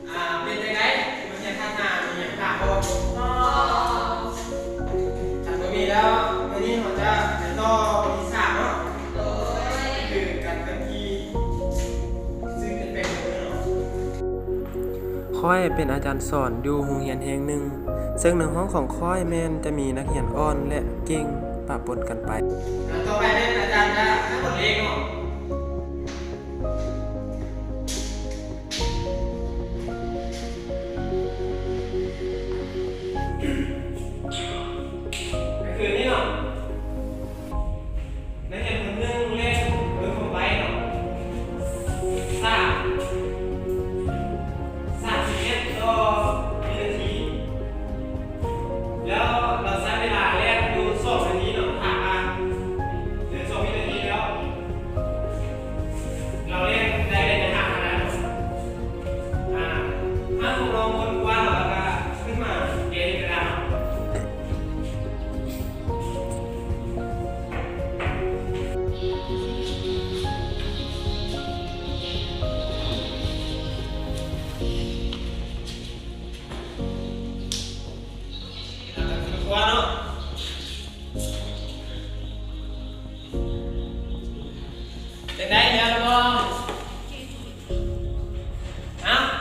ອ່າ ເປັນຈັ່ງໃດ? ມັນຍັງທັກຫາ ມັນຍັງຖາມບໍ່? ບໍ່. ຄັນບໍ່ມີແລ້ວ ມື້ນີ້ເຮົາຈະໄປຕໍ່ບົດທີສາມເນາະ. ໂດຍ. ຄືການເຄື່ອນທີ່ ຊື່ເປັນແປງເນາະ. ຂ້ອຍເປັນອາຈານສອນຢູ່ໂຮງຮຽນແຫ່ງໜຶ່ງ, ເຊິ່ງໃນຫ້ອງຂອງຂ້ອຍແມ່ນຈະມີນັກຮຽນອ່ອນ ແລະ ເກັ່ງປະປົນກັນໄປ. ອ່າ ຕໍ່ໄປແມ່ນອາຈານຈະໃຫ້ບົດເລກເນາະ. ກໍຄືນີ້ເນາະ, ນັກຮຽນຄົນໜຶ່ງແລ່ນດ້ວຍຄວາມໄວເນາະ ສາມ ສາມສິບເອັດຕໍ່ວິນາທີ ແລ້ວລາວໃຊ້ເວລາແລ່ນຢູ່ສອງນາທີເນາະ, ຖາມວ່າ ເດີນສອງວິນາທີແລ້ວ ລາວເລ່ນໄດ້ ໄດ້ຈັກຫ້າຂະແນນ? ອ່າ ຖ້າສົມມຸດວ່າ ລາວກະຂຶ້ນມາແກ້ຢູ່ກະດານເນາະ. ເນາະ. ຈັ່ງໃດ ແລ້ວລະບໍ່?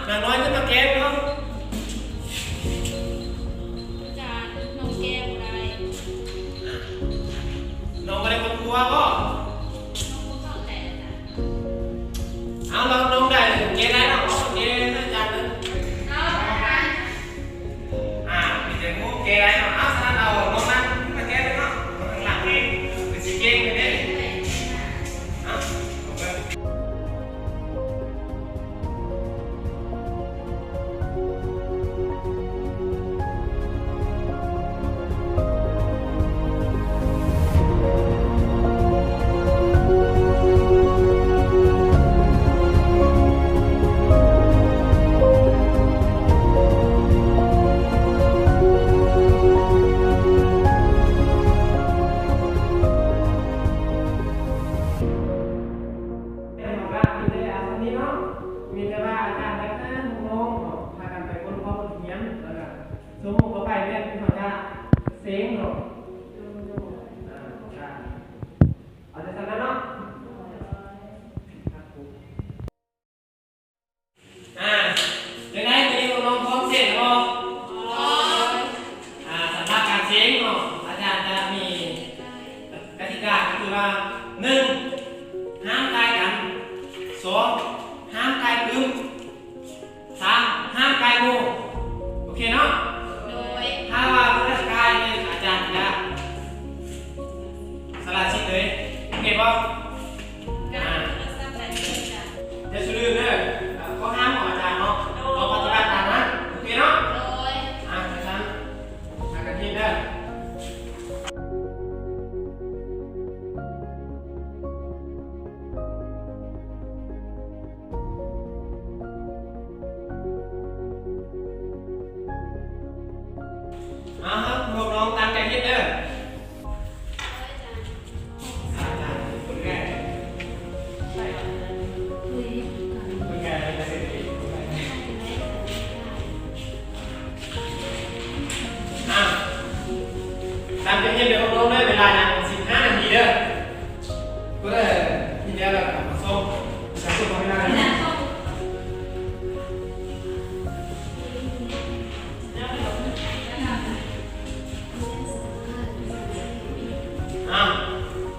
ເອົ້າ ນາງນ້ອຍຂຶ້ນມາແກ້ເນາະ. ອາຈານ ນ້ອງແກ້ບໍ່ໄດ້. ນ້ອງບໍ່ໄດ້ຄົ້ນຄວ້າບໍ່? ນ້ອງບໍ່ເຂົ້າໃຈອາຈານ. ເອົາ ລອງ ລອງໄດ້ ແກ້ໄດ້ເນາະ. ໂອເຄ ອາຈານເດີ. ເອົາ ໄດ້. ອ່າ ມີແຕ່ໝູ່ແກ້ໄດ້ເນາະ. ເອົາ ສະນັ້ນເອົານ້ອງນັ້ນຂຶ້ນມາແກ້ເລີຍເນາະ. ຂ້າງຫຼັງນີ້ຄືຊິເກັ່ງເລີຍເດ້. ເອົາ ເອົາເບິ່ງ. ແມ່ນບໍ່? ກະມີແຕ່ອັນນີ້ເນາະ, ມີແຕ່ວ່າອາຈານຢາກໃຫ້ນ້ອງໆເນາະ ພາກັນໄປຄົ້ນຄວ້າບົດຮຽນ ແລ້ວກະຊົ່ວໂມງຕໍ່ໄປແມ່ນເຮົາຈະເສັງເນາະ. ອ່າ ເອົາແຕ່ສ່ຳນັ້ນເນາະ. ອ່າ ຈັ່ງໃດ ມື້ນີ້ນ້ອງໆພ້ອມເສັງແລ້ວບໍ່? ພ້ອມ. ອ່າ ສຳລັບການເສັງເນາະ ອາຈານຈະມີກະຕິກາ ກໍຄືວ່າ ໜຶ່ງ ຫ້າມກາຍກັນ, ສອງ ຫ້າມກາຍປຶ້ມ, ສາມ ຫ້າມກາຍໝູ່. ໂອເຄເນາະ? ໂດຍ. ຖ້າວ່າຜູ້ໃດກາຍນີ້ ອາຈານຈະສະຫຼະສິດເລີຍ. ໂອເຄບໍ່? ອ່າ ຢ່າລືມເດີ ຂໍ້ຫ້າມຂອງອາຈານເນາະ, ຕ້ອງປະຕິບັດຕາມນັ້ນ. ໂອເຄເນາະ? ໂດຍ. ອ່າ ຈັ່ງຊັ້ນ ພາກັນຮຽນເດີ. ເອົາ ພວກນ້ອງຕັ້ງໃຈຮຽນເດີ. ຕັ້ງໃຈຮຽນເດີພວກນ້ອງເດີ, ເວລາຍັງສິບຫ້ານາທີເດີ. ຜູ້ໃດຮຽນແລ້ວກະມາສົ່ງ ຈະສົ່ງເວລາໃດ? ອ້າວ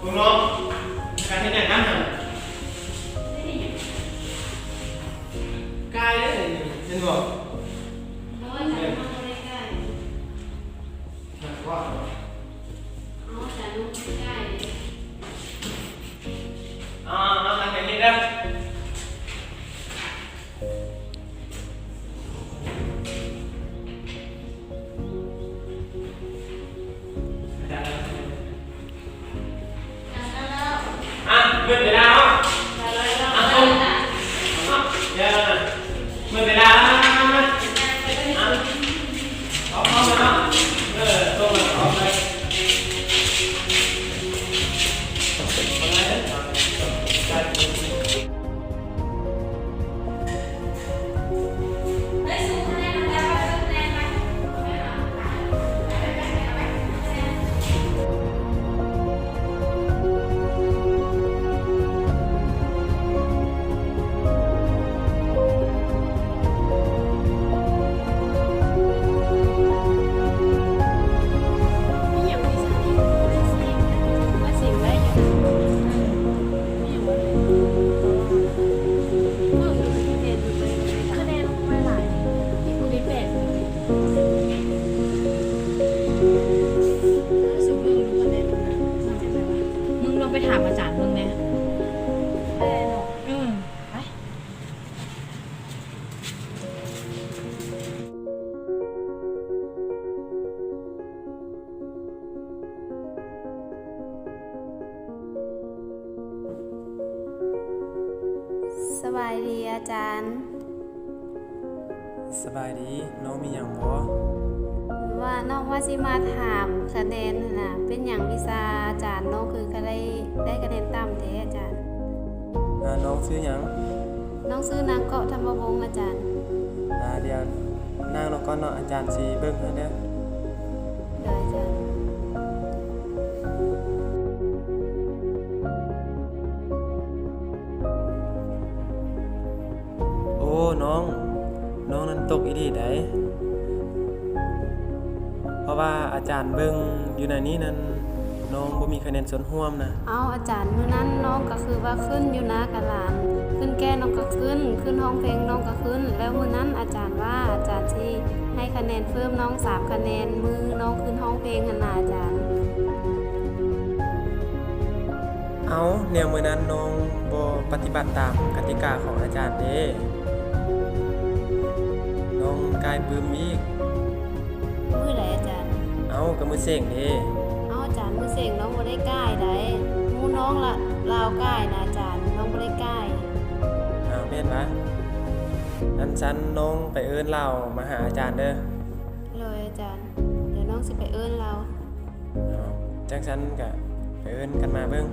ພວກນ້ອງ ພາກັນເຮັດຫຍັງກັນຫັ້ນ? ກາຍເດ້ ເຫັນບໍ່? ໂອ້ຍ ແມ່ນ ເອີ ເອົາ ເອົາ ຕັ້ງໃຈຮຽນເດີ. ອ່ະ ໝົດເວລາເນາະ. ອ່ະ ໝົດເວລາແລ້ວ. ອາຈານ. ສະບາຍດີ, ນ້ອງມີຫຍັງບໍ່? ວ່ານ້ອງວ່າຊິມາຖາມຄະແນນຫັ້ນນະ, ເປັນຫຍັງວິຊາອາຈານນ້ອງຄືກະໄດ້ ໄດ້ຄະແນນຕ່ຳແທ້ອາຈານ? ອາ, ນ້ອງຊື່ຫຍັງ? ນ້ອງຊື່ນາງເກາະທຳມະວົງອາຈານ. ອາ, ດຽວນັ່ງລົງກ່ອນເນາະ, ອາຈານຊິເບິ່ງໃຫ້ເດີ. ໂດຍອາຈານ. ໂອ້ ນ້ອງ, ນ້ອງນັ້ນຕົກອີ່ຫຼີໃດ໋. ເພາະວ່າອາຈານເບິ່ງຢູ່ໃນນີ້ນັ້ນ ນ້ອງບໍ່ມີຄະແນນສ່ວນຮ່ວມນະ. ເອົ້າ ອາຈານ, ມື້ນັ້ນນ້ອງກໍຄືວ່າຂຶ້ນຢູ່ນາກັບຫຼານ, ຂຶ້ນແກ້ນ້ອງກໍຂຶ້ນ, ຂຶ້ນຮ້ອງເພງນ້ອງກໍຂຶ້ນ, ແລ້ວມື້ນັ້ນອາຈານວ່າອາຈານຊິໃຫ້ຄະແນນເພີ່ມນ້ອງສາມຄະແນນ ມື້ນ້ອງຂຶ້ນຮ້ອງເພງຫັ້ນນະອາຈານ. ເອົ້າ, ແນວມື້ນັ້ນນ້ອງບໍ່ປະຕິບັດຕາມກະຕິກາຂອງອາຈານເດ້, ນ້ອງກ່າຍປຶ້ມອີກ. ມື້ໃດອາຈານ? ເອົ້າ, ກໍມື້ເສັງເດ້. ເອົ້າ ອາຈານ, ມື້ເສັງນ້ອງບໍ່ໄດ້ກ່າຍໃດ໋, ໝູ່ນ້ອງລະ ລາວກ່າຍນະອາຈານ, ນ້ອງບໍ່ໄດ້ກ່າຍ. ອ້າວ, ແມ່ນຫວາ? ອັນຊັ້ນນ້ອງໄປເອີ້ນລາວມາຫາອາຈານເດີ. ໂດຍອາຈານ, ດຽວນ້ອງຊິໄປເອີ້ນລາວ. ເອົ້າ, ຈັ່ງຊັ້ນກະໄປເອີ້ນກັນມາເບິ່ງ.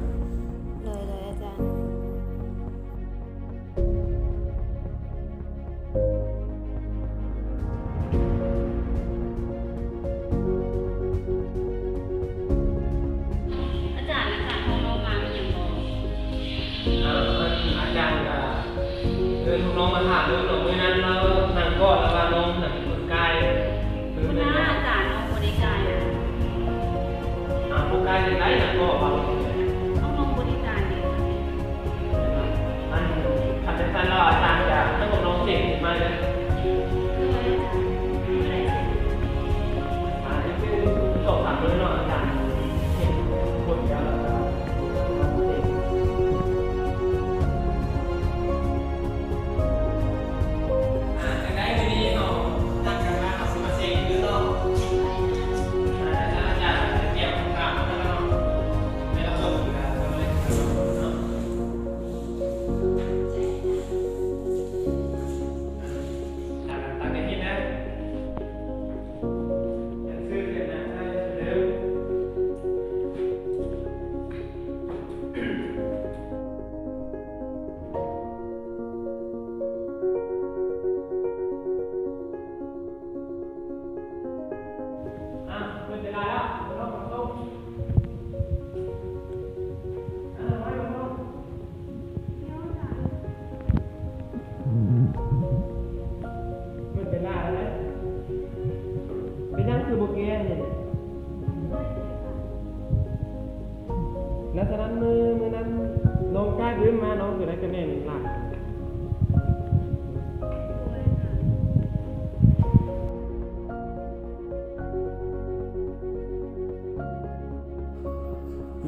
ໂດຍ, ໂດຍອາຈານ. ອາຈານ, ອາຈານເຮົາເວົ້າມາມີຫຍັງບໍ່? ອາ, ອາຈານກະເອີ້ນພວກນ້ອງມາຖາມເບິ່ງເນາະ, ມື້ນັ້ນລາວນັ່ງກ່ອນ ລາວວ່ານ້ອງນັ້ນຄົນກ່າຍ. ຄື ອາຈານ, ນ້ອງບໍ່ໄດ້ກ່າຍ. ອາ, ບໍ່ກ່າຍຈັ່ງໃດນະ, ກໍວ່ານ້ອງ ເອົ້າ, ນ້ອງບໍ່ໄດ້ກ່າຍເດ. ອັນ ຄັນຈັ່ງຊັ້ນແລ້ວ ອາຈານຈະໃຫ້ພວກນ້ອງເສັງມາເດີ. ໂດຍ ອາຈານ. ອາ, ອີກສອງສາມມື້ເນາະ ອາຈານເຫັນຜົນແລ້ວ ອາ, ຈັ່ງໃດມື້ນີ້ເຮົານັດກັນວ່າເຮົາຊິມາເສັງຄືເນາະ. ອາ, ອາຈານກຽມຄຳຖາມມາແລ້ວເນາະ. ອ່ະ ເປີດເວລາແລ້ວ ເອົາລົງ ເອົາລົງ ອ່ະ ມາລົງ ລົງ ເປີດເວລາແລ້ວເດ້. ເປັນຫຍັງຄືບໍ່ແກ້ນີ້? ແລ້ວສະນັ້ນ ມື້ ມື້ນັ້ນນ້ອງກ້າຍອື່ນມາ ນ້ອງຄືໄດ້ຄະແນນຫຼາຍ.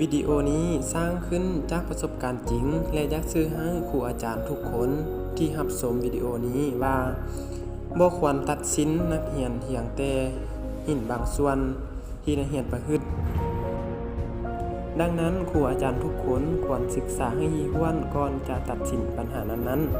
ວິດີໂອນີ້ສ້າງຂຶ້ນຈາກປະສົບການຈິງ ແລະ ຢາກສື່ໃຫ້ຄູອາຈານທຸກຄົນທີ່ຮັບຊົມວິດີໂອນີ້ວ່າ ບໍ່ຄວນຕັດສິນນັກຮຽນພຽງແຕ່ຫີນບາງສ່ວນ ທີ່ນັກຮຽນປະພຶດ. ດັ່ງນັ້ນ, ຄູອາຈານທຸກຄົນຄວນສຶກສາໃຫ້ຖີ່ຫ້ວນກ່ອນຈະຕັດສິນບັນຫານັ້ນໆ.